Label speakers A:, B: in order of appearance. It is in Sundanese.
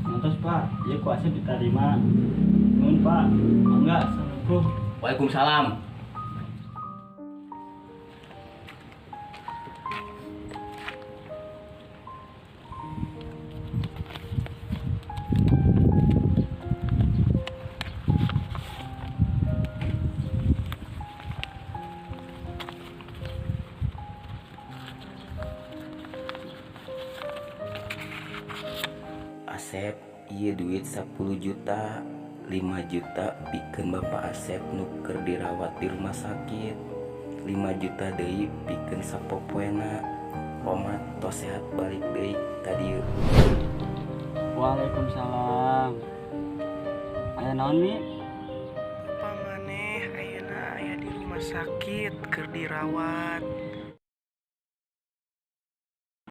A: Ngantos Pak, ieu ku Asep diterima. Nuhun Pak. Mangga, assalamualaikum.
B: Waalaikumsalam. Asep, ieu duit 10 juta, 5 juta pikeun Bapak Asep nu keur dirawat di rumah sakit, 5 juta deui pikeun sapopoena. Omat tos sehat balik deui ka dieu.
A: Waalaikumsalam. Aya naon Mi?
C: Bapak maneh ayeuna aya di rumah sakit keur dirawat.